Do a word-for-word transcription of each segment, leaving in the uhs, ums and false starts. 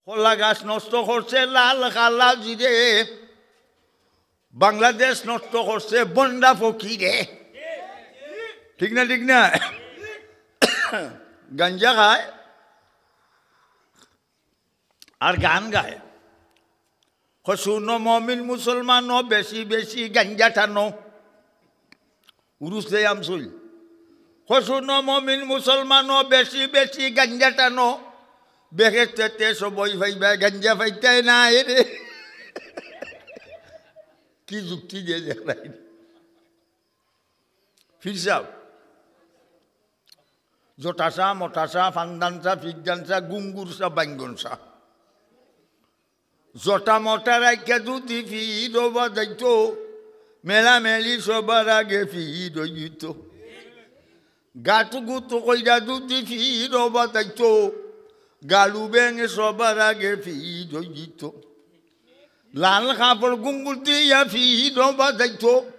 কলা গাছ নষ্ট করছে লাল কালা জিরে, বাংলাদেশ নষ্ট করছে বন্ডা ফকিরে। ঠিক না, ঠিক না? গাঞ্জা খায় আর গান গায়। কয়, "শুনো মমিন মুসলমান, বেশি বেশি গাঞ্জা টানো।" উরুস দেয় আমসই। কয়, "শুনো মমিন মুসলমান, বেশি বেশি গাঞ্জা টানো। বেহেশতেতে সবই পাইবা, গাঞ্জা পাইতায় না এরে।" কি যুক্তি দিয়ে দেখলাই পীর সাহেব? জটাসা, মটাসা, ফান্দানসা, ফিকদানসা, গুঙ্গুরসা, বাইঙ্গনসা। জটা মটা রাখিয়া যদি ফিরো বাজাইতো, মেলামেলি সবার আগে ফির অইতো। গাটু গুতু কইরা যদি ফিরো বাজাইতো, গালু বেঙে সবার আগে ফির অইতো। লাল কাপড় গুঙ্গুর দিয়া ফিরো বাজাইতো,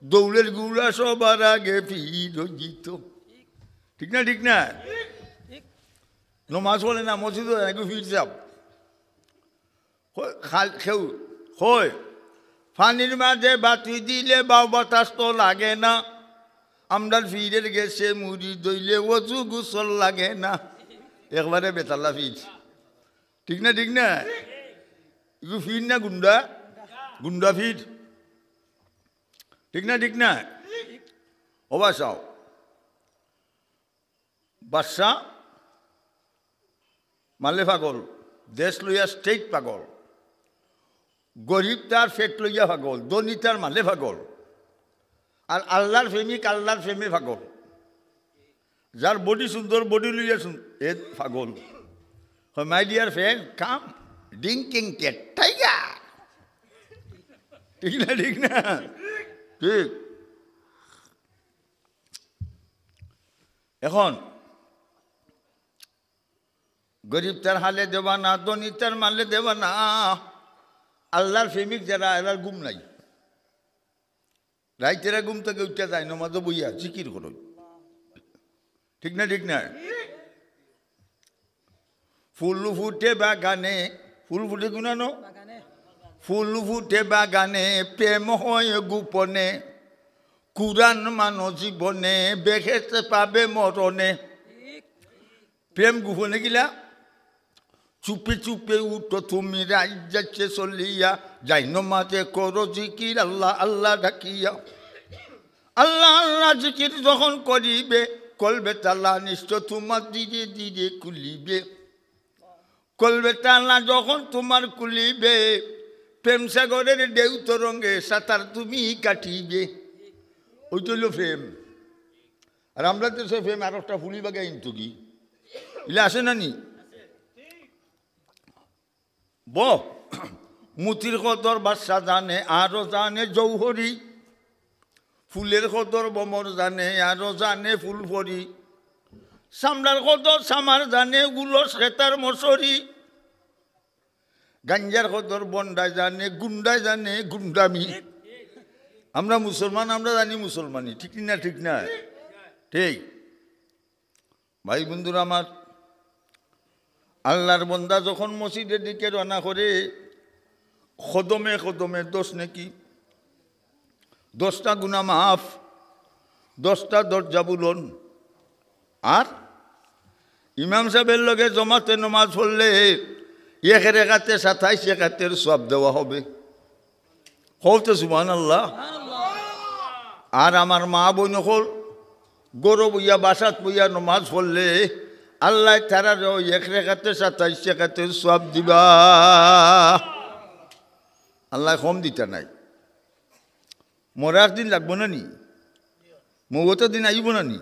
দৌলের গুলা সবার আগে ফির অইতো। ঠিক না, ঠিক না? নমাজ পড়ে না, মসজিদো যায় না, এগু পীর সাহেব। কয়, খাল-, কেউ কয়, "পানির মাঝে বাতি দিলে বাউ বাতাস তো লাগে না, আমরার পীরের গেছে মুড়ি দইলে অজু গোসল লাগে না।" একবারে বেতাল্লা পীর। ঠিক না, ঠিক না? এগু পীর না গুন্ডা? গুন্ডা পীর। ঠিক না, ঠিক না? ও বা চাও। বাদশা মালে পাগল, দেশ লইয়া স্টেট পাগল, গরিব তার পেট লইয়া পাগল, ধনী তার মালে পাগল। আর আল্লাহর প্রেমিক আল্লাহর প্রেমে পাগল। যার বডি সুন্দর, বডি লইয়া সুন-, এ পাগল। কয়, "My dear friend, come, drinking tea, tiger।" ঠিক না, ঠিক না? ঠিক। এখন গরিব তার হালে দেওয়ানা, ধনী তার মালে দেওয়ানা। আল্লাহর প্রেমিক যারা, এরার ঘুম নাই। রাইতেরা ঘুম থাকি উঠিয়া যায়, নমাজো বইয়া জিকির করইন। ঠিক না, ঠিক না? ফুল ফুটে বাগানে, ফুল ফুটে গুনানো? ফুল ফুটে বাগানে, প্রেম হয় গোপনে, কুরআন মানো জীবনে, বেহেশত পাবে মরণে। প্রেম গোপনে কিলা? চুপে চুপে উঠো তুমি, রাইত যাচ্ছে চলিয়া, যায় নমাজে করো জিকির, আল্লাহ আল্লাহ ডাকিয়া। আল্লাহ আল্লাহ জিকির যখন করিবে, কলবে তালা নিশ্চয় তোমার ধীরে ধীরে খুলিবে। কলবে তালা যখন তোমার খুলিবে, প্রেম সাগরের ঢেউ তরঙ্গে সাঁতার তুমি কাটিবে। ওই তো হইল প্রেম। আর আমরা দেশে প্রেম আর একটা ফুলি বাগাইন তো কি? ইলা আছে না নি? ব-, মুতির কদর বাদশা জানে, আরো জানে জৌহরি। ফুলের কদর বমর জানে, আরো জানে ফুল ফরি। সামলার কদর সামার জানে, গুলস খেতার মশরি। গাঞ্জার কদর বন্ডায় জানে, গুন্ডায় জানে গুন্ডামি। আমরা মুসলমান, আমরা জানি মুসলমানি, ঠিক না? ঠিক না? ঠিক। ভাই বন্ধুরা আমার, আল্লাহর বন্দা যখন মসজিদের দিকে রওনা করে, কদমে কদমে দশ নেকি, দশটা গুনা মাফ, দশটা দরজা বুলন। আর ইমাম সাহেবের লগে জমাতে নমাজ পড়লে এক রেকাতে সাতাইশ রেকাতের সওয়াব দেওয়া হবে। কও তো সুবহানাল্লাহ। আর আমার মা বইন অকল ঘরো বইয়া, বাসাত বইয়া নমাজ পড়লে আল্লায় তারারে ওই এক রেকাতে সাতাইশ রেকাতের সওয়াব দিবা। আল্লায় কম দিতা নায়। মরা একদিন লাগবো না নি? মউত একদিন আইবো না নি?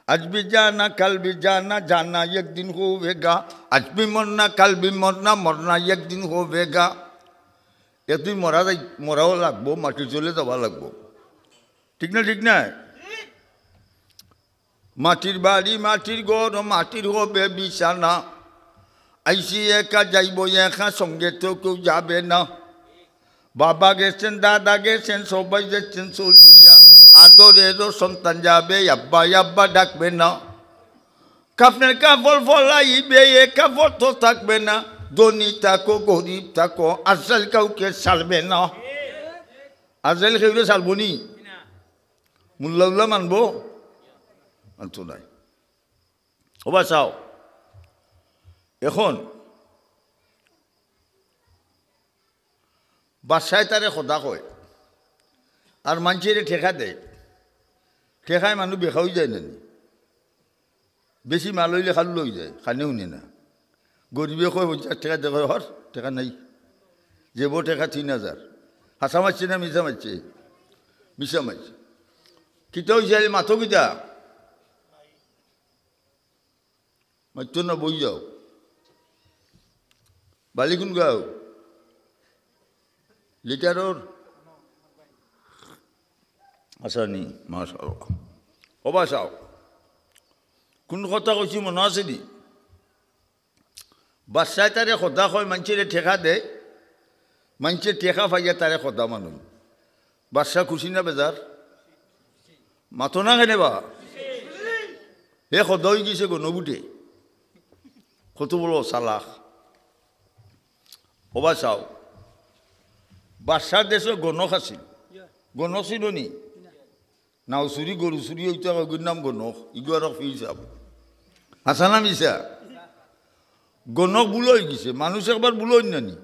আজ ভি জানা, কাল ভি জানা, জানা একদিন হোগা। আজ ভি মরনা, কাল ভি মরনা, মরনা একদিন হোগা। একদিন মরা যাই-, মরাও লাগবো, মাটির তলে যাওয়া লাগবো। ঠিক না, ঠিক না? মাটির বাড়ি, মাটির ঘর, মাটির হবে বিছানা। আইছি একা, যাইবো একা, সঙ্গে তো কেউ যাবে না। বাবা গেছেন, দাদা গেছেন, সবাই যাচ্ছেন চলিয়া। আদরেরও সন্তান যাবে, আব্বা আব্বা ডাকবে না। কাফনের কাপড় ফলাইবে, এ কাপড় তো থাকবে না। ধনী থাকো, গরিব থাকো, আজরাইল কাউকে ছাড়বে না। আজরাইল কেউরে ছাড়বো নি? মুল্লা উল্লা মানবো? মানতো নায়। ওবা চাও, এখন বাদশায় তারে খোদা কয়, আর মানষে রে টেকা দেয়। টেকায় মানুষ বেকা অই যায় না নি? বেশি মাল অইলে খাল্লু অই যায়, কানে হুনে না। গরিবে কয় পঞ্চাশ টেকা দে, কয়, "হর, টেকা নাই।" যেবো টেকা তিন হাজার। হাছা মারছে না মিছা মারছে? মিছা মারছে। কিতা অইছে, আরে মাতো কিতা? মাততো না, বই যাও। বালি কুন গাঁও? লিটারর? আচ্ছা নি, মাশাআল্লাহ। ওবা চাও, কুন কথা কইছি মনো আছে নি? বাদশায় তারে খোদা কয়, মানষে রে টেকা দেয়, মানষে টেকা পাইয়া তারে খোদা মানইন। বাদশা খুশি না বেজার? মাতো না কেনে বা? হে খোদা অই গেছে গণভোটে। কত বড় চালাক। ওবা চাও, বাদশার দেশো গণক আছিল। গণক চিনো নি? নাও চুরি, গরু চুরি অইতো, ইগুর নাম গণক, ইগু আর ফির সাব। হাছা না মিছা? গণক বুলা অই গেছে, মানুষ একবার বুলা অইন না নি?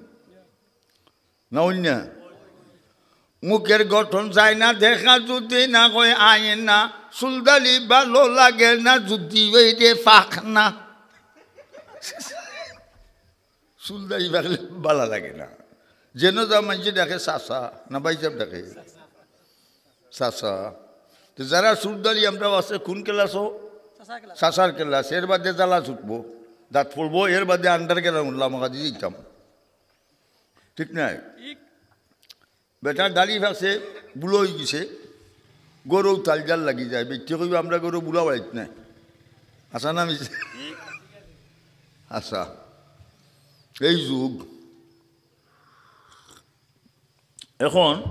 না অইন না? মুখের গঠন যায় না দেখা, যদি না হয় আয়না। চুলদাড়ি ভালো লাগে না, যদি অই রে পাকনা। চুলদাড়ি পাকলে ভালা লাগে না। যেন যা মানষে ডাকে চাচা, না ভাইসাব ডাকে? চাচা। তো যারা চুলদাড়ি আমরা আছে কোন ক্লাসও? চাচার ক্লাস। এর বাদে জ্বালা ছুটবো, দাঁত পড়বো, এর বাদে আন্ডার গ্রাউন্ড লামাকাদি দিতাম। ঠিক নাই? বেটা দাড়ি ফাঁকছে, বুলা অই গেছে, গরু তালজাল লাগি যায়। বেটি কইবে, "আমরা গরু বুলা বাড়িত নাই।" হাছা না মিছা? হাছা। এই যুগ। এখন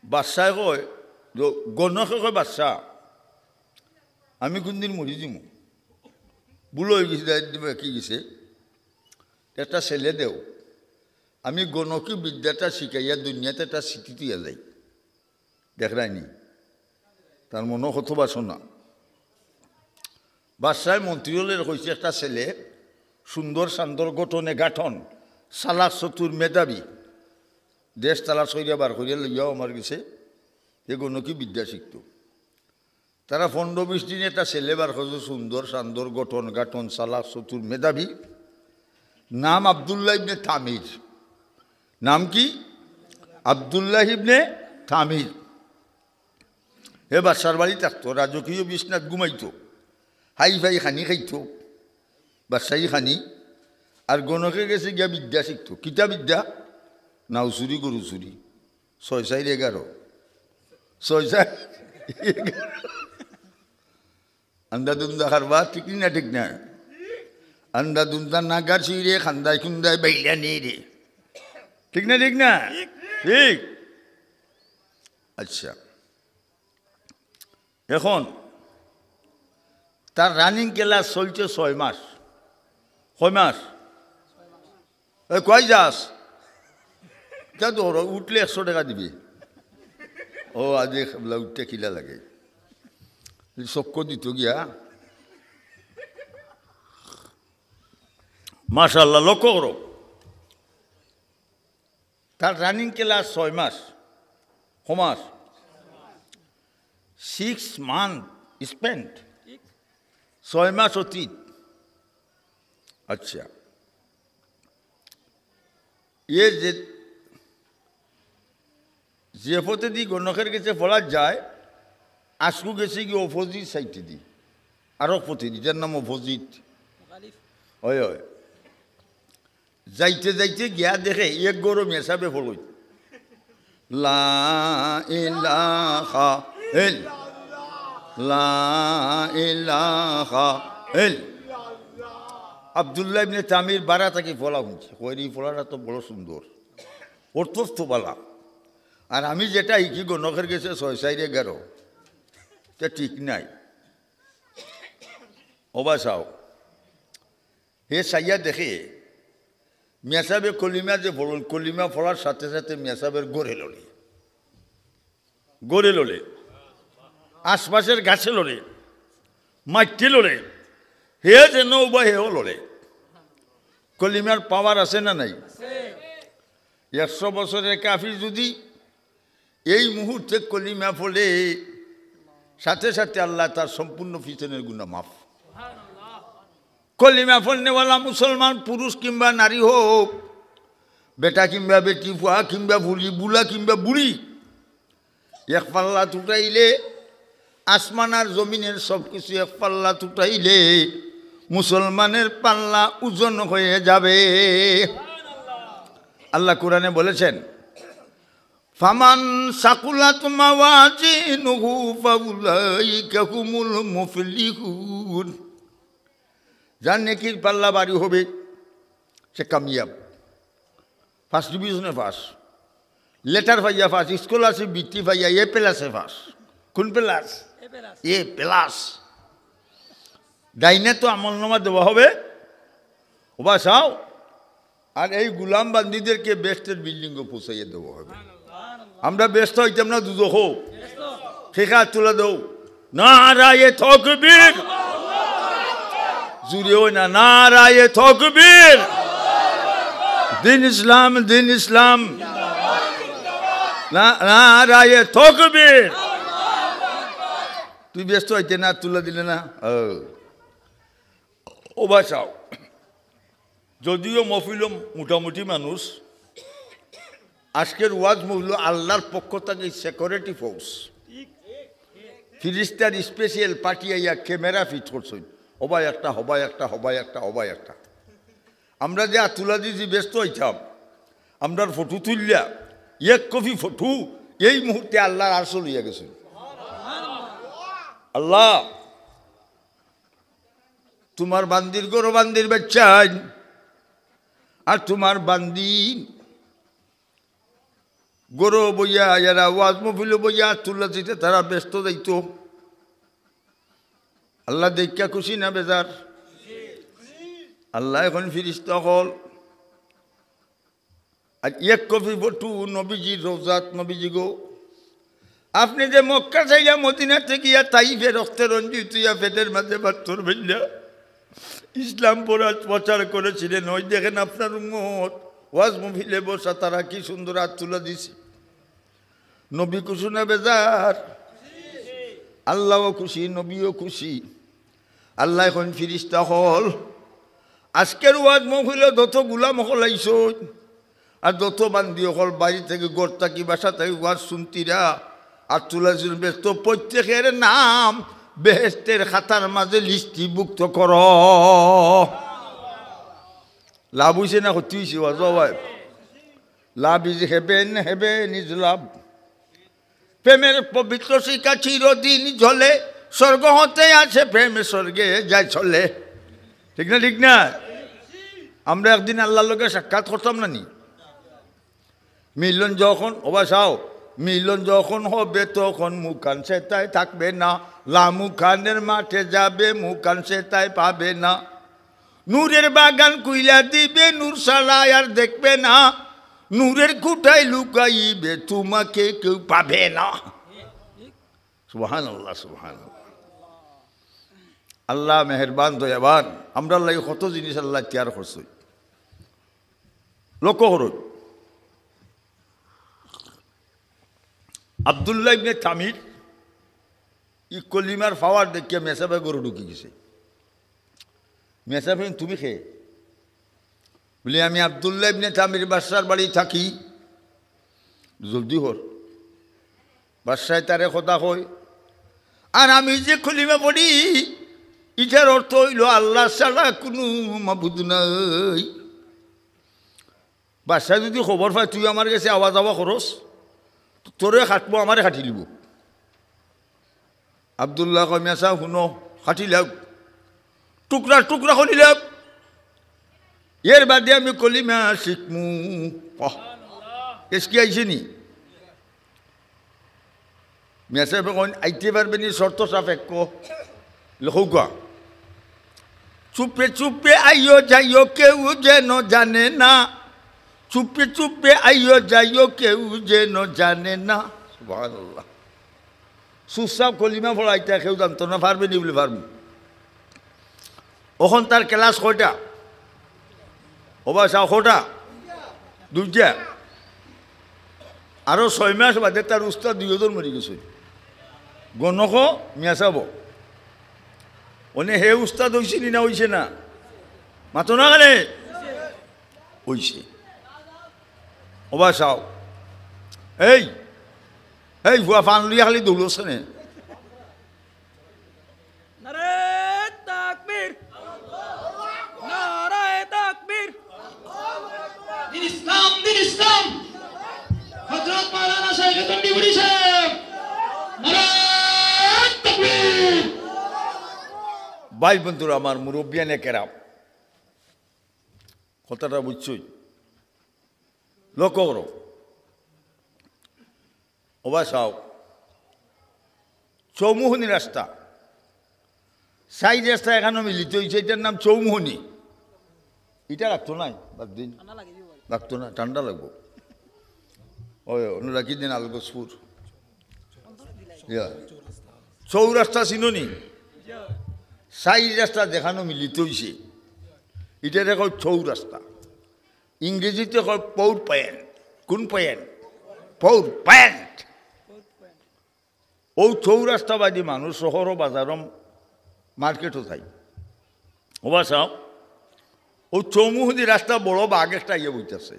বাদশায় কয়, গ-, গণকে কয়, "বাদশা, আমি কুনদিন মরি যিমু, বুলা অই গেছে, দায়িত্ব বাকি গেছে, একটা ছেলে দেও, আমি গণকি বিদ্যাটা শিখাইয়া দুনিয়াত একটা স্মৃতি থইয়া যাই।" দেখরায়নি? তার মনো কত বাসনা। বাদশায় মন্ত্রী অকলরে কইছে, "একটা ছেলে সুন্দর সান্দর গঠনে গাঠন, চালাক চতুর মেধাবী, দেশ তালাশ করিয়া বার করিয়া লইয়াও আমার গেছে, হে গণকি বিদ্যা শিখতো।" তারা পনরো বিশ দিনে একটা ছেলে বার করছে, সুন্দর সান্দর গঠন গাঠন, চালাক চতুর মেধাবী, নাম আব্দুল্লাহ ইবনে তামির। নাম কি? আব্দুল্লাহ ইবনে তামির। হে বাদশার বাড়ি থাকতো, রাজকীয় বিছনাত ঘুমাইতো, হাই ফাই খানি খাইতো, বাদশাহী খানি, আর গণকে গেছে গিয়া বিদ্যা শিখতো। কিতা বিদ্যা? নাও চুরি, গরু চুরি। ছয় চাইর এগারো। ছয় চাইর এগারো। আন্দা দুন্দা কারবার, ঠিক নি না? ঠিক না? আন্দা দুন্দা নাগার সিরে, খান্দায় খুন্দায় বাইলা নেই রে। ঠিক না? ঠিক না? ঠিক। আচ্ছা, এখন তার রানিং ক্লাস চলছে ছয় মাস। কয় মাস? এই কই যাস? যা দৌড়, উঠলে একশো টেকা দিবি। ও, আজ এই খেবলা উঠতে কিলা লাগে। এই চক্কর দিত গিয়া। মাশাআল্লাহ, লক্ষ্য করো। তার রানিং ক্লাস ছয় মাস। ক মাস? Six month spent। ছয় মাস অতীত। আচ্ছা, এ যে, যে পথেদি গণকের গেছে পড়া যায়, আজকু গেছে কি অপোজিট সাইডেদি, আরো পথেদি, যার নাম অপোজিট। হয়, হয়। যাইতে যাইতে গিয়া দেখে এক গরু মেসাবে পড়ই। লা ইলাহা ইল্লাল্লাহ, লা ইলাহা ইল্লাল্লাহ। আব্দুল্লাহ ইবনে তামির বারা থাকি ফলা হুনছে, কইর, "ই ফলাটা তো বড় সুন্দর, অর্থ তো বালা। আর আমি যেটা হিকি গণকের গেছে ছয় চাইর এগারো, তা ঠিক নাই।" ওবা চাও, হে চাইয়া দেখে, মিয়া সাবে কলিমা যে পড়ইন, কলিমা পড়ার সাথে সাথে মিয়া সাবের ঘরে লড়ে, ঘরে লড়ে, আশপাশের গাছে লড়ে, মাটিয়ে লড়ে, হে যেন উবা হেও লড়ে। কলিমার পাওয়ার আছে না নাই? একশো বছরের কাফির যদি এই মুহূর্তে কলিমা পড়ে, সাথে সাথে আল্লাহ তার সম্পূর্ণ পিছনের গুনাহ মাফ। কলিমা পড়নেওয়ালা মুসলমান পুরুষ কিংবা নারী হোক, বেটা কিংবা বেটি, পুয়া কিংবা পুড়ি, বুড়া কিংবা বুড়ি, এক পাল্লাত উঠাইলে, আসমান আর জমিনের সব কিছু এক পাল্লাত উঠাইলে মুসলমানের পাল্লা ওজন হয়ে যাবে। আল্লাহ কোরআনে বলেছেন, "ফামান সাকুলাত মাওয়াজিনুহু ফাউলাইকা হুমুল মুফলিহুন।" যার নেকির পাল্লা ভারী হবে, সে কামিয়াব। ফার্স্ট ডিভিশনে পাস, লেটার পাইয়া পাস, স্কলারশিপ বৃত্তি পাইয়া এ প্লাসে পাস। কোন প্লাস? এ প্লাস। ডাইনে তো আমলনামা দেওয়া হবে, ওবা চাও, আর এই গুলাম বান্দিদেরকে বেহেশতের বিল্ডিংও পৌঁছাইয়া দেওয়া হবে। আমরা বেহেশত অইতাম না দুজখো? কে কে আত তুলা দেও। নারায়ে তাকবীর। জুরে অয় না, নারায়ে তাকবীর। দ্বীন ইসলাম, দ্বীন ইসলাম। না, নারায়ে তাকবীর। তুই বেহেশত অইতে না, আত তুলা দিলে না? ও। ওবা চাও, যদিও মহফিলো মোটামুটি মানুষ, আজকের ওয়াজ মহফিলো আল্লাহর পক্ষ থাকি সিকিউরিটি ফোর্স, ফিরিস্তার স্পেশাল পার্টি আইয়া ক্যামেরা ফিট করছইন। ওবা একটা, হবা একটা, হবা একটা, হবা একটা। আমরা যে আত তুলা দিছি বেহেশত অইতাম, আমরার ফটো তুললা, এক কপি ফটো এই মুহূর্তে আল্লাহর আরশো লইয়া গেছইন। আল্লাহ, তুমার বান্দির ঘরো বান্দির বাচ্চাইন, আর তুমার বান্দি ঘরো বইয়া, এরা ওয়াজ মহফিলো বইয়া আত তুলা দিতে তারা বেহেশত যাইতো। আল্লাহ দেখিয়া খুশি না বেজার? আল্লায় কইন, ফিরিস্তা অকল, আর এক কপি ফটো নবীজির রওজাত, নবীজি গো, আপনে যে মক্কা ছাড়িয়া মদিনাত গিয়া তাইফে রক্তে রঞ্জিত অইয়া পেটের মাঝে পাথর ফেলিয়া ইসলাম পরা-, প্রচার করেছিলেন, ওই দেখেন আপনার উম্মত ওয়াজ মহফিলে বসা, তারা কি সুন্দর আত তুলা দিছে। নবী খুশি না বেজার? আল্লাও খুশি, নবীও খুশি। আল্লায় কইন, ফিরিস্তা অকল, আজকের ওয়াজ মহফিলো যত গুলাম অকল আইছইন, আর যত বান্দি অকল বাড়ি থাকি, ঘর থাকি, বাসা থাকি ওয়াজ শুনতিরা, আত তুলা দিছইন বেহেশত, প্রত্যেকের নাম বেহেশতের খাতার মাঝে লিস্টিভুক্ত করো। লাভ অইছে না ক্ষতি অইছে? ওয়াজ ভাই, love is heaven, heaven is love। প্রেমের পবিত্র শিখা চিরদিন জ্বলে, স্বর্গ হতে আসে প্রেম, স্বর্গে যায় চলে। ঠিক না, ঠিক না? আমরা একদিন আল্লাহর লগে সাক্ষাৎ করতাম না নি? মিলন যখন, ওবা চাও, মিলন যখন হবে তখন মুখখান সেটাই থাকবে না, লামুখানের মাঠে যাবে মুখখান সেটাই পাবে না। নূরের বাগান খুইলা দিবে, নূর ছাড়া আর দেখবে না। নূরের খুঁটায় লুকাইবে, তোমাকে কেউ পাবে না। সুবহানাল্লাহ, সুবহানাল্লাহ। আল্লাহ মেহেরবান, দয়াবান, আমরার লাগি কত জিনিস আল্লায় তৈয়ার করছইন। লক্ষ্য করো, আব্দুল্লাহ ইবনে তামির ই কলিমার পাওয়ার দেখিয়া মেসাবে ঘরো ঢুকি গেছে। মেসাবে, "তুমি কে?" বলে, "আমি আব্দুল্লাহ ইবনে তামির, বাদশার বাড়ি থাকি।" "জলদি কর।" বাদশায় তারে কথা কয়, "আর আমি যে কলিমা পড়ি, ইটার অর্থ অইলো আল্লাহ ছাড়া কুনু মাবুদ নাই।" বাদশায় যদি খবর পায় তুই আমার গেছে আওয়া যাওয়া করস, তোরে কাটবো, আমারে কাটিলিবো। আব্দুল্লাহ কয়, "মেসাব হুনো, কাটিলাও, টুকরা টুকরা করিলাও, এর বাদে আমি কলিমা শিখমু।" বাহ, এসকি আইছে নি? মেসাবে কইন, "আইতে পারবে নি শর্ত সাপেক্ষ?" লেখউক্কা। চুপে চুপে আইও যাইও, কেউ যেন জানে না। চুপে চুপে আইও যাইও, কেউ যেন জানে না। সুবহানাল্লাহ। চুপচাপ কলিমা পড়াইতা, কেউ জানতো না, পারবে নি বলে পারবো। অখন তার ক্লাস কয়টা? ওবা চাও কয়টা? দুইটা। আরো ছয় মাস বাদে তার উস্তাদ দুইজন মরি গেছে। গণক মিয়া সাব। অনে হে উস্তাদ অইছে নি না অইছে না? মাতো না কেনে? অইছে। ওবা চাও। এই, এই ফুয়া ফান লইয়া খালি দৌড়ছে নে। নারায়ে তাকবীর। নারায়ে তাকবীর। দিন ইসলাম, দিন ইসলাম। হযরত মাওলানা শাইখে তন্ডি বুড়ি সাহেব। নারায়ে তাকবীর। ভাই বন্ধুরা আমার, মুরব্বিয়ানে কেরাম, কথাটা বুঝছই? লক্ষ্য করো। ওবা চাও, চৌমুহনী রাস্তা, চাইর রাস্তা এখানো মিলিত অইছে, ইটার নাম চৌমুহনী। ইটা লাগতো নায়, বাদ দিন। লাগতো না, ঠান্ডা লাগবো। ওই, অনুরাগী দিন আলগোসপুর। ইয়া। চৌরাস্তা চিনো নি? চাইর রাস্তা যেখানো মিলিত অইছে, ইটারে কয় চৌরাস্তা। ইংরেজিতে কয় পৌর পয়েন্ট। কোন পয়েন্ট? পৌর পয়েন্ট। অউ চৌরাস্তাবাদী মানুষ শহরো বাজারো মার্কেটো যাইন। ওবা চাও, অউ চৌমুহনী রাস্তা বড় বাঘ একটা আইয়া বইতাছে।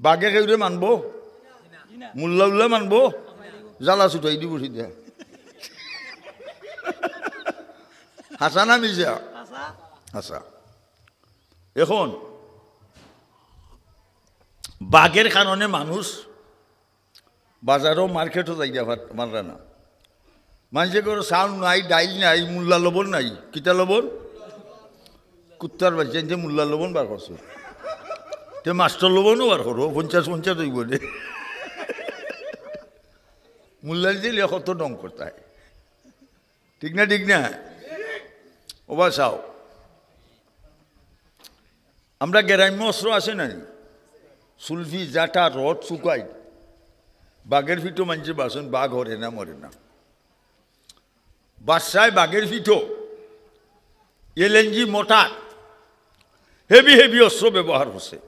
বাঘে কেউরে মানবো? মুল্লা উল্লা মানবো? জ্বালা ছুটাই দিব সিধা। হাছা না মিছা? হাছা। অখন বাঘের কারণে মানুষ বাজারো মার্কেটো যাইতা পার-, পাররা না। মানষে কয় চাউল নাই, ডাইল নাই, মুল্লা লবণ নাই। কিতা লবণ? কুত্তার বাচ্চা, এনতে মুল্লা লবণ বার করছে। তে মাস্টার লবণও বার করো, পঞ্চাশ পঞ্চাশ অইবো রে। মুল্লা দিলে কত ঢং করতা। ঠিক না, ঠিক না? ওবা চাও। আমরা গ্রাম্য অস্ত্র আছে না নি? সুলফি, জাটা, রড, চুকাই। বাঘের ফিটো মানষে বাসন, বাঘ হরে না, মরে না। বাদশায় বাঘের ফিটো, এলএনজি মোটর, হেভি হেভি অস্ত্র ব্যবহার করছে।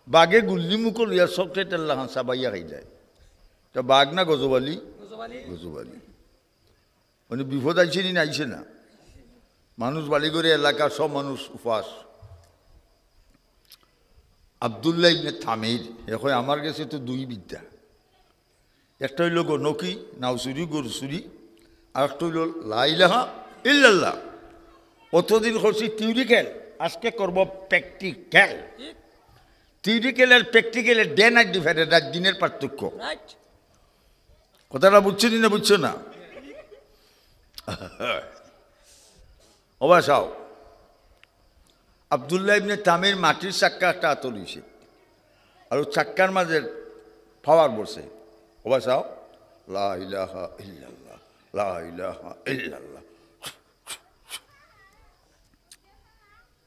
বাঘে গুল্লি মুখো লইয়া চকলেটের লাখান চাবাইয়া খাই যায়। তা বাঘ না গজব আলী? গজব আলী। মানে বিপদ আইছে নি না আইছে না? মানুষ বাড়ি করে এলাকার সব মানুষ উপাস। আব্দুল্লাহ ইবনে তামির, এ কয়, "আমার গেছে তো দুই বিদ্যা, একটা অইলো গণকি, নাও চুরি, গরু চুরি, আর একটা অইলো লা ইলাহা ইল্লাল্লাহ।" অতদিন করছি থিওরিক্যাল, আজকে করব প্র্যাকটিক্যাল। থিওরিক্যাল আর প্র্যাকটিক্যালের ডে নাইট ডিফারেন্ট, রাত দিনের পার্থক্য। রাইট। কথাটা বুঝছো নি না বুঝছো না? ওবা চাও, আব্দুল্লাহ ইবনে তামির মাটির চাক্কা একটা আতো লইছে, আর অউ চাক্কার মাঝে পাওয়ার পড়ছে। ওবা চাও, লা ইলাহা ইল্লাল্লাহ, লা ইলাহা ইল্লাল্লাহ।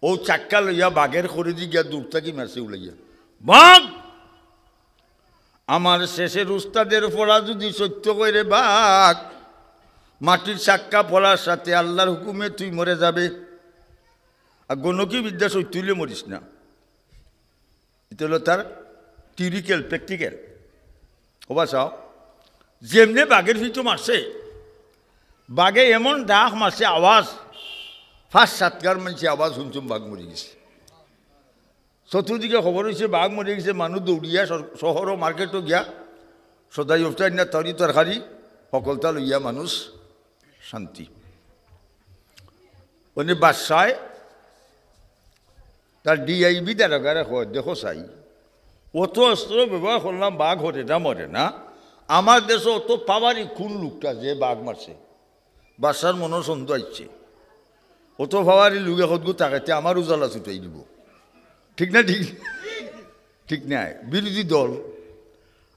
অউ চাক্কা লইয়া বাঘের খড়িদি গিয়া দূর থাকি মারছে উড়াইয়া। বাঘ! আমার শেষের উস্তাদের পড়া যদি সত্য করে বাঘ, মাটির চাক্কা পড়ার সাথে আল্লাহর হুকুমে তুই মরে যাবে। আর গণকি বিদ্যা সত্য অইলে মরিস না। ইটা অইলো তার থিওরিক্যাল, প্র্যাকটিক্যাল। ওবা চাও, যেমনে বাঘের ফিটো মারছে, বাঘে এমন ডাক মারছে, আওয়াজ, পাঁচ সাতগার মানষে আওয়াজ হুনছইন, বাঘ মরি গেছে। চতুর্দিকে খবর অইছে, বাঘ মরি গেছে, মানুষ দৌড়িয়া শহর, শহরো মার্কেটো গিয়া সদাই উফতাই না, তরি তরকারি, হকলতা লইয়া মানুষ শান্তি। অনে বাদশায় তার ডিআইবি দারোগারে কয়, "দেখো চাই, অত অস্ত্র ব্যবহার করলাম, বাঘ হরে না মরে না, আমার দেশো অত পাওয়ারি কোন লোকটা যে বাঘ মারছে?" বাদশার মনো সন্দেহ আইছে, "অত পাওয়ারি লোক একগু থাকতে আমারও জ্বালা ছুটাই দিব।" ঠিক না? ঠিক, ঠিক না? বিরোধী দল,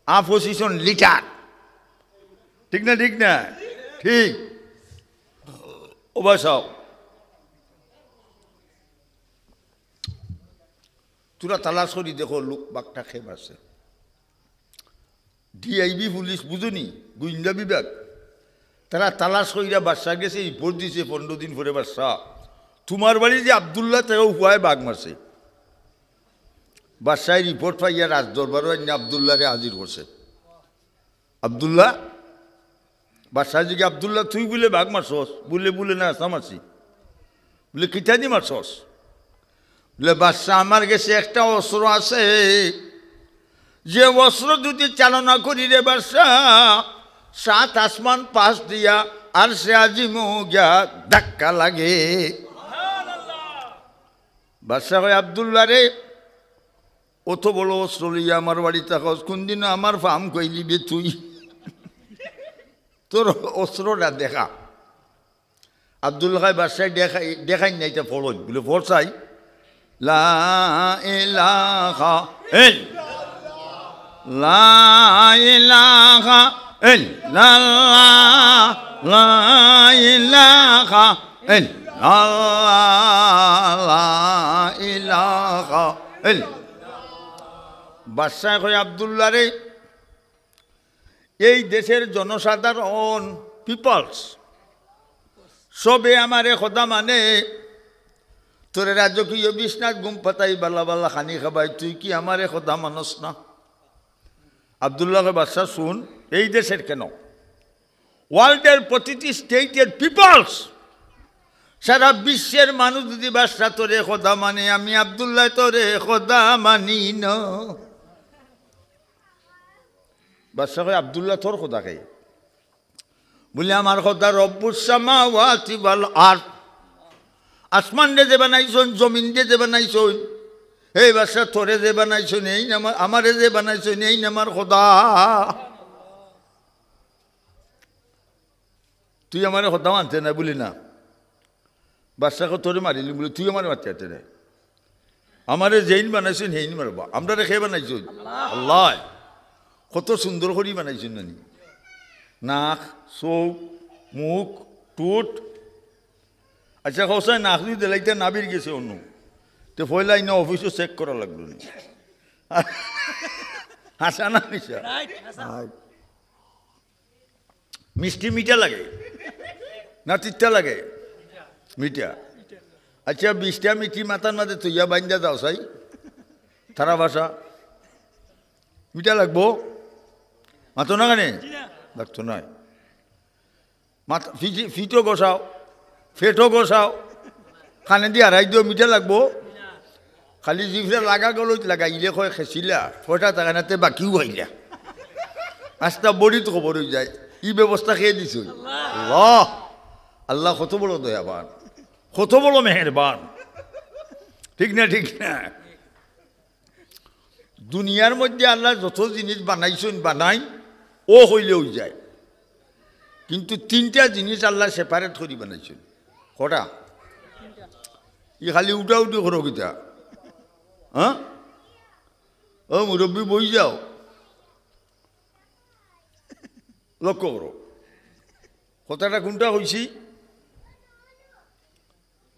অপোজিশন লিডার, ঠিক না? ঠিক না? ঠিক। ওবা চাও, তোরা তালাশ করি দেখো, লোক বাঘটা কে মারছে। ডিআইবি পুলিশ বুঝোনি, গোয়েন্দা বিভাগ, তারা তালাশ করিয়া বাদশার গেছে রিপোর্ট দিছে পনেরো দিন পরে, "বাদশা, তোমার বাড়ি যে আব্দুল্লাহ, তাকে হুয়ায় বাঘ মারছে।" বাদশায় রিপোর্ট পাইয়া রাজদরবারো আনিয়া আব্দুল্লাহরে হাজির করছে। আব্দুল্লাহ, বাদশায় জিগায়, "আব্দুল্লাহ, তুই বুলে বাঘ মারছস?" বুলে, "বুলে না, হাছা মারছি।" বুলে, "কিতা দি মারছস?" বুলে, "বাদশা, আমার গেছে একটা অস্ত্র আছে, যে অস্ত্র যদি চালনা করি রে বাদশা, সাত আসমান পাশ দিয়া আরশে আজিমো গিয়া ধাক্কা লাগে।" বাদশা কয়, "আব্দুল্লাহ রে, অত বড় অস্ত্র লইয়া আমার বাড়িত থাকস, কোনদিনও আমার ফাম খাইলিবে তুই? তোর অস্ত্রটা দেখা।" আব্দুল্লাহ কয়, "বাদশায় দেখাই, দেখাইন না, ইটা পড়ইন।" বুলে, "পড় চাই।" লা ইলাহা ইল্লাল্লাহ, লা ইলাহা ইল্লাল্লাহ, লা ইলাহা ইল্লাল্লাহ, লা ইলাহা ইল্লাল্লাহ। বাদশায় কয়, "আব্দুল্লাহ রে, এই দেশের জনসাধারণ, পিপলস, সবে আমারে খোদা মানে, তোরে রাজকীয় বিছনাত ঘুম পাড়াই, বালা বালা খানি খাবাই, তুই কি আমারে খোদা মানস না?" আব্দুল্লাহ কয়, "বাদশা শুন, এই দেশের কেন, ওয়ার্ল্ডের প্রতিটি স্টেটের পিপলস, সারা বিশ্বের মানুষ যদি বাদশা তোরে খোদা মানে, আমি আব্দুল্লাহ তোরে খোদা মানি না।" বাদশা কয়, "আব্দুল্লাহ, তোর খোদা কে?" বুলে, "আমার খোদা রব্বুস সামাওয়াতি ওয়াল আরদ, আসমান দে যে বানাইছইন, জমিন দে যে বানাইছইন, এই বাদশা তোরে যে বানাইছইন, এইন আমার, আমারে যে বানাইছইন, এইন আমার খোদা। তুই আমারে খোদা মানতে না?" বুলে, "না।" বাদশা কয়, "তোরে মারিলিমু।" বুলে, "তুই আমারে মারতে পারতে না, আমারে যেইন বানাইছইন, হেইন মারবা। আমরারে কে বানাইছইন?" আল্লাহ। কত সুন্দর করি বানাইছইন নানি, নাক, চউখ, মুখ, ঠুট। আচ্ছা, কও চাই, নাক যদি দিলাইতা নাভির গেছে অন্য, তে পয়লা ইনো অফিসো চেক করা লাগলো নি। হাছা না মিছা? রাইট, হাছা। মিষ্টি মিঠা লাগে না তিতা লাগে? মিঠা। আচ্ছা, বিশটা মিষ্টি মাথার মাঝে থইয়া বাইন্দা যাও চাই, তারা ভাষা মিঠা লাগবো? মাতো না কেনে? লাগতো নায়। মাথা, ফিটি-, ফিটো ঘষাও, ফেটো ঘষাও, কানে দি আড়াই দিও, মিঠা লাগবো? খালি জিফরে লাগা গেল, লাগাইলে কয় খেছিলা, কয়টা টাকা নাতে বাকিও খাইলা। আস্তা বড়িত খবর অই যায়, ই ব্যবস্থা কে দিছইন? আল্লাহ। আল্লাহ কত বড় দয়াবান, কত বড় মেহেরবান, ঠিক না? ঠিক না? দুনিয়ার মধ্যে আল্লায় যত জিনিস বানাইছইন, বানাইন, অউ কইলে অই যায়। কিন্তু তিনটা জিনিস আল্লায় সেপারেট করি বানাইছইন। কটা? ই খালি উঠাউঠি করো কিতা? হ্যাঁ? ও মুরব্বি, বই যাও, লক্ষ্য করো, কথাটা কোনটা কইছি?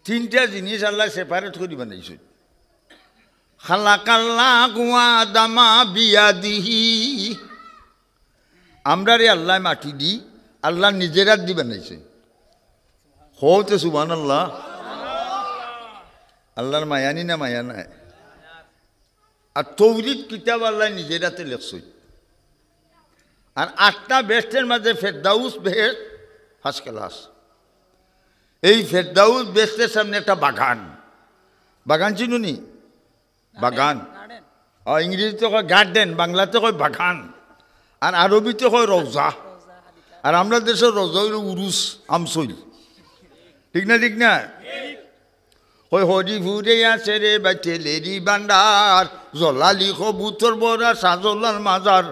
তিনটা জিনিস আল্লায় সেপারেট করি বানাইছইন। খালাকাল্লাহু আদামা বিয়াদিহি। আমরারে আল্লায় মাটি দি, আল্লায় নিজের আত দি বানাইছইন। কও তে সুবহানাল্লাহ। আল্লার মায়া নি না মায়া নায়? আর তৌরিত কিতাব আল্লায় নিজের আতে লেখছইন। আর আটটা বেহেশতের মাঝে ফেরদাউস বেহেশত ফার্স্ট ক্লাস। এই ফেরদাউস বেহেশতের সামনে একটা বাগান। বাগান চিনো নি? বাগান। গার্ডেন। আর ইংরেজিতে কয় গার্ডেন, বাংলাতে কয় বাগান, আর আরবিতে কয় রওজা। আর আমরার দেশর রওজা অইলো উরুস, আমসইল। ঠিক না? ঠিক না? কয় হরিপুরে আছে রে বাইতেলেরি ভান্ডার, জলালি কবুতর বড়া শাহজালাল মাজার।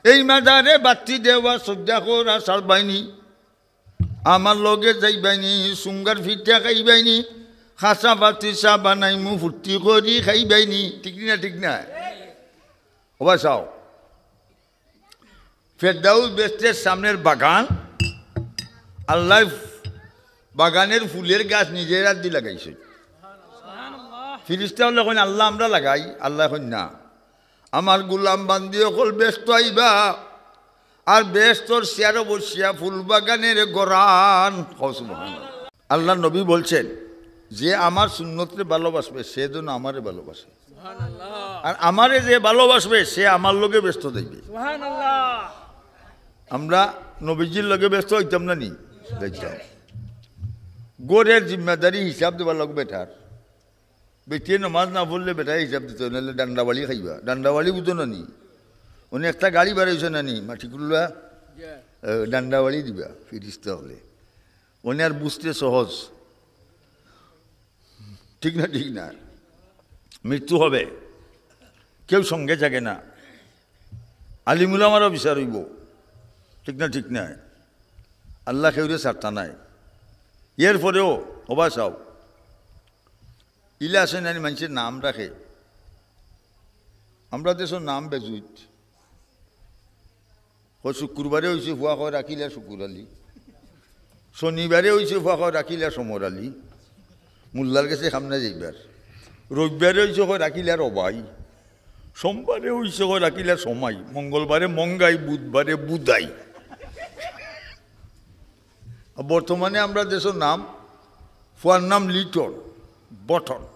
এই মাজারে বাত্তি দেওয়া সজ্জা করা সারবাইনি। আমার লগে যাইবাইনি, সুঙ্গার ফিটা খাইবাইনি, খাসা পাতি চা বানাইমু ফুর্তি করি খাইবাইনি। ঠিক না? ঠিক না? ও ভাই চাও, ফেরদাউস বেহেশতের সামনের বাগান, আল্লায় বাগানের ফুলের গাছ নিজের আত দি লাগাইছে। ফিরিস্তা অকলে কইন, "আল্লাহ, আমরা লাগাই।" আল্লায় কইন, "না, আমার গুলাম বান্দি অকল বেহেস্তো আইবা, আর বেহেস্তর চেয়ারো বসিয়া ফুল বাগানের গরান।" কও সুবহানাল্লাহ। আল্লাহর নবী বলছেন, "যে আমার সুন্নতরে ভালোবাসবে, সে যেন আমারে ভালোবাসে। আর আমারে যে ভালোবাসবে, সে আমার লগে বেহেস্তো যাইবে।" আমরা নবীজির লগে বেহেস্তো অইতাম না নি? যাইতাম। ঘরের জিম্মাদারি হিসাব দিবার লাগবো বেটার। বেটিয়ে নমাজ না পড়লে বেটায় হিসাব দিতো, নাইলে ডান্ডাবাড়ি খাইবা। ডান্ডাবাড়ি বুঝো না নি? অনে একটা গাড়ি বারইছে না নি? মাটিকুল্লা, এ, ডান্ডাবাড়ি দিবা, ফিরিস্তা অকলে। অনে আর বুঝতে সহজ। ঠিক না, ঠিক না? মৃত্যু হবে, কেউ সঙ্গে জাগে না। আলিম উলামারও বিচার অইবো, ঠিক না, ঠিক না? আল্লাহ কেউরে ছাড়তা নায়। এরপরেও, ওবা চাও, ইলা আছে নানি মানষে নাম রাখে, আমরা দেশর নাম বেজুইত। কয় শুক্রবারে অইছে ফুয়া কয় রাখিলা শুকুর আলী, শনিবারে অইছে ফুয়া কয় রাখিলা সমর আলী, মোল্লার গেছে খামনা যাইবার, রবিবারে অইছে কয় রাখিলা রবাই, সোমবারে অইছে কয় রাখিলা সমাই, মঙ্গলবারে মঙ্গাই, বুধবারে বুধাই। আর বর্তমানে আমরা দেশর নাম, ফুয়ার নাম লিটন, বটন,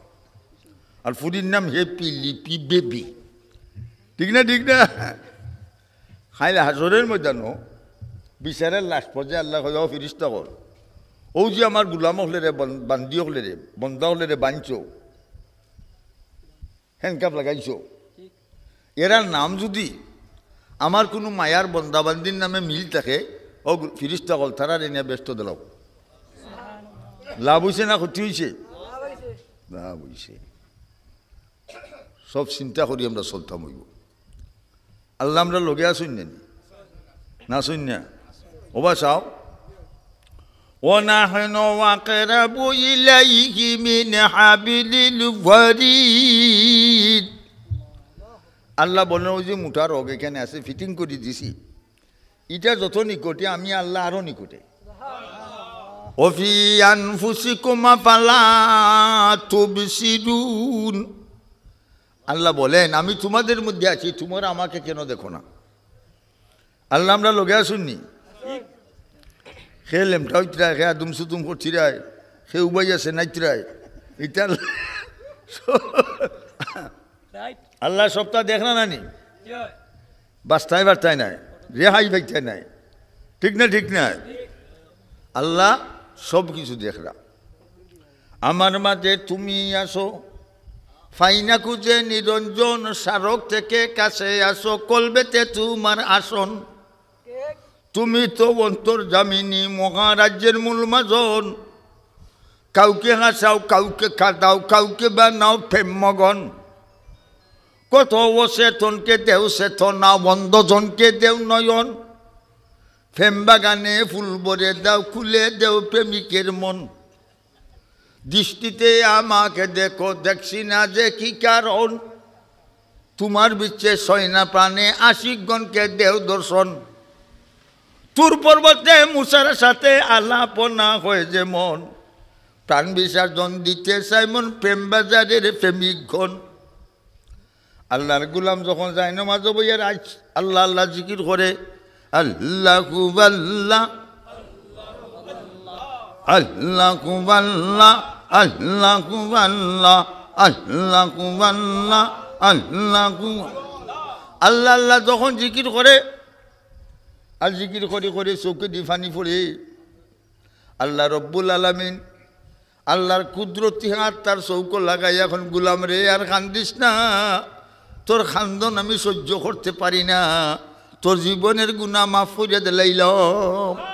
আর ফুরির নাম হ্যাপি, লিপি, বেবি। ঠিক না, ঠিক না? কাইল হাশরের ময়দানো বিচারের লাশ পর্যায়ে আল্লায় কইবা, "ও ফিরিস্তা অকল, অউ যে আমার গুলাম অকলেরে, বন-, বান্দি অকলেরে, বন্দা অকলেরে বানছো, handcuff লাগাইছো, এরার নাম যুদি আমার কুনু মায়ার বন্দা বান্দির নামে মিল থাকে, ও গু-, ফিরিস্তা অকল, তারারে নিয়া বেহেস্তো দিলাও।" লাভ অইছে না ক্ষতি অইছে? লাভ অইছে। সব চিন্তা করি আমরা চলতাম অইবো। আল্লাহ আমরার লগে আছইন না নি? না আছইন না? ওবা চাও। "ওয়া নাহনু আকরাবু ইলাইহি মিন হাবলিল ওয়ারিদ।" আল্লাহ বলেন, "ওই যে মোটা রগ এখানে আছে, fitting করি দিছি, ইটা যত নিকটে, আমি আল্লাহ আরো নিকটে।" "ওয়া ফি আনফুসিকুম আফালা তুবসিরুন।" আল্লাহ বলেন, "আমি তোমাদের মধ্যে আছি, তোমরা আমাকে কেন দেখো না?" আল্লাহ আমরার লগে আছইন নি? কে লেমটা অইতরায়, কে আদুম সুদুম করতরায়, কে উবাই আছে নাইতরায়, ইটা আল্লাহ সবটা দেখরা না নি? বাস্তায় বার্তায় নাই, রেহাই পাইতায় নাই, ঠিক না, ঠিক না? আল্লাহ সব কিছু দেখরা। "আমার মাঝে তুমি আসো, ফাইনা খুঁজে নিরঞ্জন, স্মারক থেকে কাছে আসো, কলবেতে তোমার আসন। তুমি তো অন্তর্যামিনী, মহারাজ্যের মূল মাজন। কাউকে হাসাও, কাউকে কাঁদাও, কাউকে বানাও প্রেম মগন। কত অচেতনকে দেও চেতনা, অন্ধজনকে দেও নয়ন। প্রেম বাগানে ফুল ভরে দাও, খুলে দেও প্রেমিকের মন। দৃষ্টিতে আমাকে দেখো, দেখছি না যে কি কারণ। তোমার বিচ্ছে সয় না প্রাণে, আশিকগণকে দেও দর্শন। তুর পর্বতে মুসার সাথে আলাপনা হয় যেমন, প্রাণ বিসর্জন দিতে চায় মন, প্রেম বাজারের প্রেমিকগণ।" আল্লাহর গোলাম যখন যায় নমাজো বইয়া রাইত আল্লাহ আল্লাহ জিকির করে, "আল্লাহু আল্লাহ, আল্লাহু আল্লাহ, আল্লাহু আল্লাহ, আল্লাহু আল্লাহ, আল্লাহু আল্লাহ।" আল্লাহ আল্লাহ যখন জিকির করে, আর জিকির করি করি চউখেদি পানি পড়ে, আল্লাহ রব্বুল আলামিন আল্লাহর কুদরতি হাত তার চউখো লাগাইয়া কইন, "গোলাম রে, আর কান্দিস না, তোর কান্দন আমি সহ্য করতে পারি না, তোর জীবনের গুনাহ মাফ করিয়া দিলাইলাম।"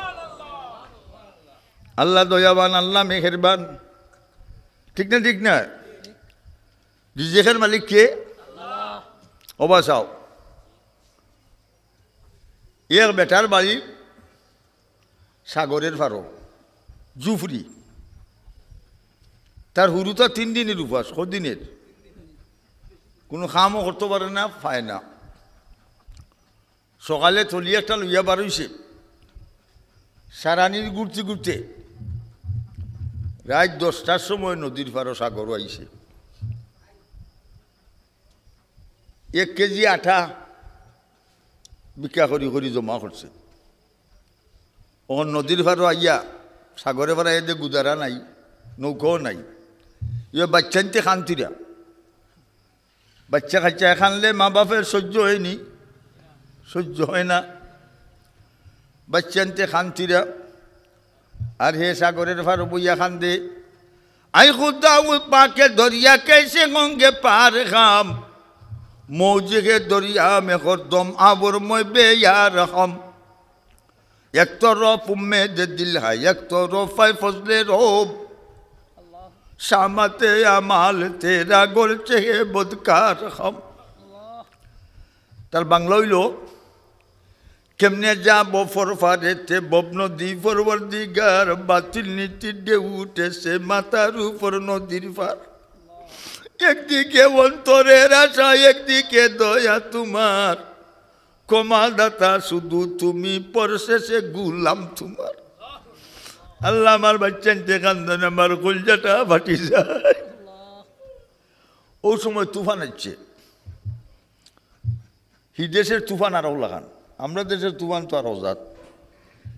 আল্লাহ দয়াবান, আল্লাহ মেহেরবান, ঠিক না, ঠিক না? রিজিকের মালিক কে? ওবা চাও, এক বেটার বাড়ি সাগরের পারো, জুফরি। তার হুরুতা তিন দিনের উপাস, কদিনের? কুনু কামও করতো পারে না, পায় না। সকালে থলি একটা লইয়া বারইছে, সারানির ঘুরতে ঘুরতে রাইত দশটার সময় নদীর পারো সাগরো আইছে। এক কেজি আটা ভিক্ষা করি করি জমা করছে। অখন নদীর পারো আইয়া, সাগরে পারো আইয়া যে গুজারা নাই, নৌকাও নাই। ইয়ে বাচ্চাইন্তে কান্দিরা, বাচ্চা কাচ্চা কানলে মা বাপের সহ্য অয়নি, সহ্য অয় না। বাচ্চাইন্তে কান্দিরা, আর হে সাগরের পারো বইয়া কান্দে। আই খুদা, ও পাকে দরিয়া কেসে গঙ্গে পার খাম, মৌজে কে দরিয়া মে হরদম আবর ময় বেয়ার হম। এক তরফ উম্মেদ দিল হায়, এক তরফ হায় ফজলে রব। শামাতে আমাল তেরা গলছে হে বদকার হম। তার বাংলা অইলো, কেমনে যাব পরপারেতে ভব নদী পরওয়ারদিগার, বাতিল নীতির ঢেউ উঠেছে মাথার উপর নদীর পার। একদিকে অন্তরের আশা, একদিকে দয়া তোমার, ক্ষমাদাতা শুধু তুমি, পরশেষে গুলাম তোমার। আল্লাহ, আমার বাচ্চাইন্তে কান্দন, আমার কলজাটা ফাটি যায়। ও সময় তুফান হচ্ছে, হি দেশের তুফান আরো লাখান, আমরা দেশের তুফান তো আরো জাত।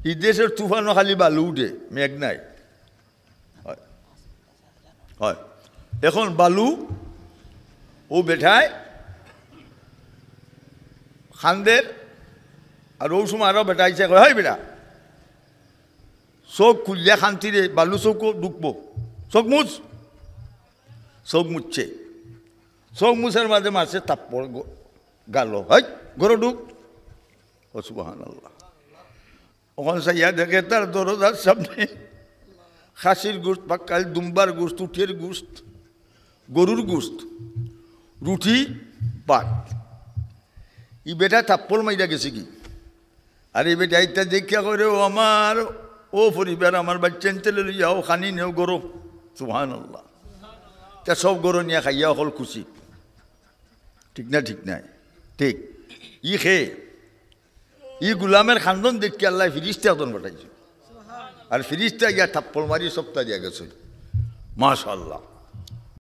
হি দেশের তুফানও খালি বালু উঠে, মেঘ নাই। হয়, হয়। এখন বালু, ও বেটায় কান্দের, আর ও সময় আরো বেটা আইছে, কয়, "হেই বেটা, চোখ খুললে কান্দিরে, বালু চোখও ঢুকবো, চোখ মুছ।" চোখ মুছছে, চোখ মুছার মাঝে মারছে থাপ্পড় গ-, গালো, "হেই, ঘরো ঢুক।" ও সুবহানাল্লাহ। অখন চাইয়া দেখে তার দরজার সামনে খাসির গোস্ত, পাক্কাল দুম্বার গোস্ত, উটের গোস্ত, গরুর গোস্ত, রুটি, ভাত। ই বেটা থাপ্পড় মাইরা গেছে কি? আর ই বেটা ইটা দেখিয়া কয়, "ও আমার, ও পরিবার, আমার বাচ্চাইন্তে লইয়া ও খানি নেও গরো।" সুবহানাল্লাহ। তা সব গরো নিয়া খাইয়া অকল খুশি। ঠিক না? ঠিক নাই? ঠিক। ই খে, ই গুলামের কান্দন দেখি আল্লায় ফিরিস্তা একজন পাঠাইছে। আর ফিরিস্তা গিয়া থাপ্পড় মারি সবটা দিয়া গেছে। মাশাআল্লাহ।